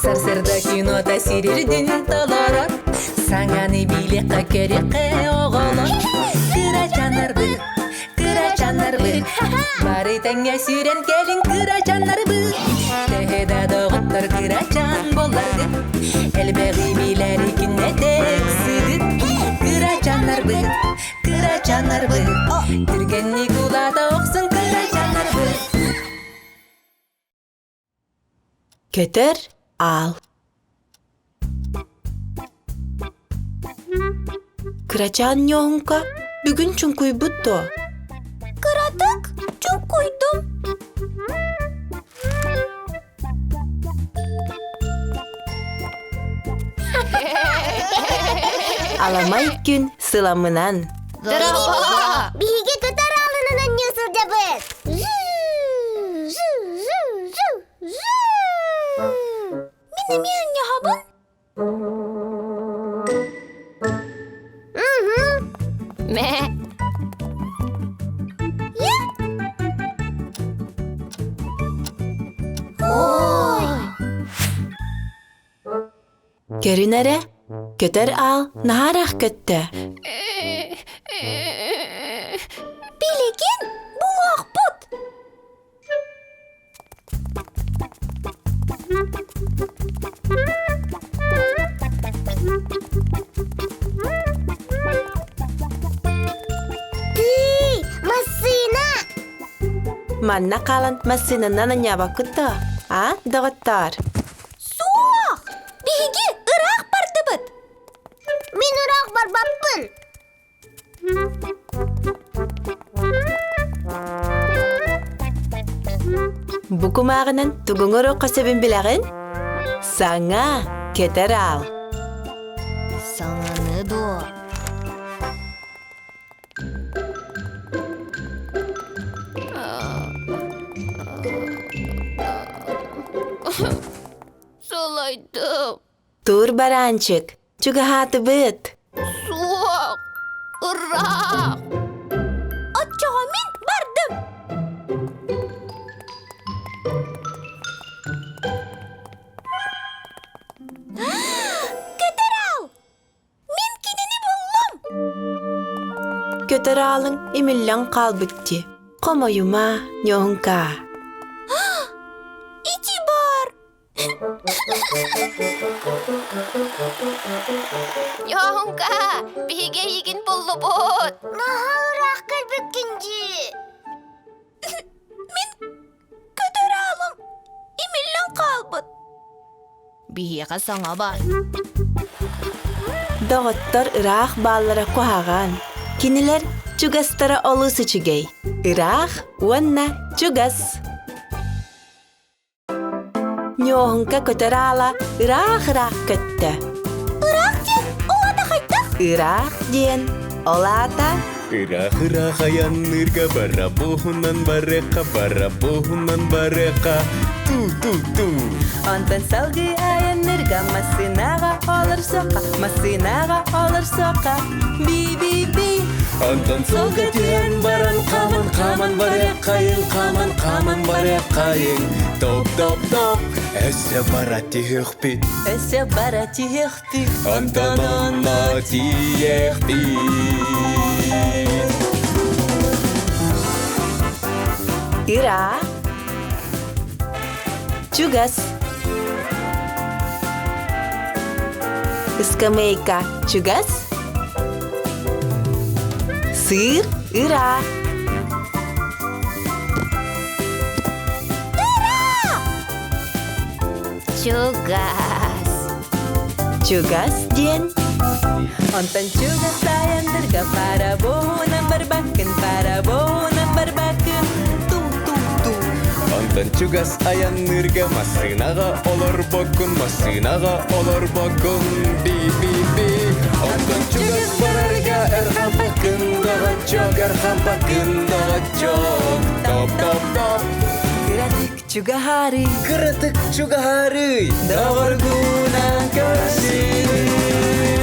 Сарсыарда кинота сирирдин толорор, Саҥаны билиэххэ көрүөххэ оҕолор. Кырачааннарбыт, кырачааннарбыт, Бары тэҥҥэ сүүрэн кэлиҥ кырачааннарбыт. Төһө да доҕоттор кырачаан буолларгыт, Элбэҕи билэр күннэтэ ыксыгыт. Кырачааннарбыт, кырачааннарбыт, Түргэнник улаата охсун кырачааннарбыт. Көтөр аал Кырачаан ньооһуҥка бүгүн чуҥкуйбут дуо? Кыратык чуҥкуйдум. Аламай күн сыламынан. Биһиги көтөр аалынан анньыы сылдьабыт. Мин эмиэ анньаһабын. Мэ. Ой! Көрүн эрэ, көтөр аал наһаа көттө. Билигин булуохпут. Тыый, массыына! Манна хаалан массыынанан анньаабаккыт дуо? А, доҕоттоор? Суох! Биһиги ыраах бардыбыт! Мин ыраах барбаппын! Бу кумааҕынан тугуҥ оруохха сөбүн билэҕин? Саҥа көтөр аал. Саҥаны дуо? Сылайдым. Тур бараанчык, чугаһаатыбыт. Суох! Ыраах! Оччоҕо мин бардым. Көтөр аал! Мин кинини буллум! Көтөр аалыҥ имиллэн хаалбыт дии. Хомойума, ньоһуҥкаа. Ити бар! Ньоһуҥка, биһиги эйигин буллубут. Наһаа ыраах кэлбиккин дии. Мин көтөр аалым имиллэн хаалбыт. Биһиэхэ саҥа бар. Доҕоттор ыраах бааллара куһаҕан. Кинилэр чугастара олус үчүгэй. Ыраах уонна чугас. Ньуоһуҥка көтөр аала ыраах-ыраах көттө. Ыраах диэн ол аата хайдах? Ыраах диэн ол аата Ыраах-ыраах айанныырга барабоһунан барыахха, барабоһунан барыахха, ту-ту-ту. Онтон салгыы айанныырга массыынаҕа олорсуохха, массыынаҕа олорсуохха, би-би-би. Онтон суолга түһэн баран хааман-хааман барыаххайыҥ, хааман-хааман барыаххайыҥ, топ-топ-топ. Өссө бара түһүөхпүт, Өссө бара түһүөхпүт. Онтон онно тиийиэхпит. Ыра Чугас Ыскамыайка чугас Сыыр ыра Чугас. Чугас диэн Онтон чугас айаннарга парабоһунан барбаккын, парабоһунан барбаккын, ту-ту-ту. Онтон чугас айанныырга массыынаҕа олорбоккун, массыынаҕа олорбоккун, би-би-би. Онтон чугас барарга эр хампаккын, доҕоччуок, эр хампаккын, доҕоччуок, топ-топ-топ. Кыратык чугаһаарый, Кыратык чугаһаарый, доҕоргунан көрсүү.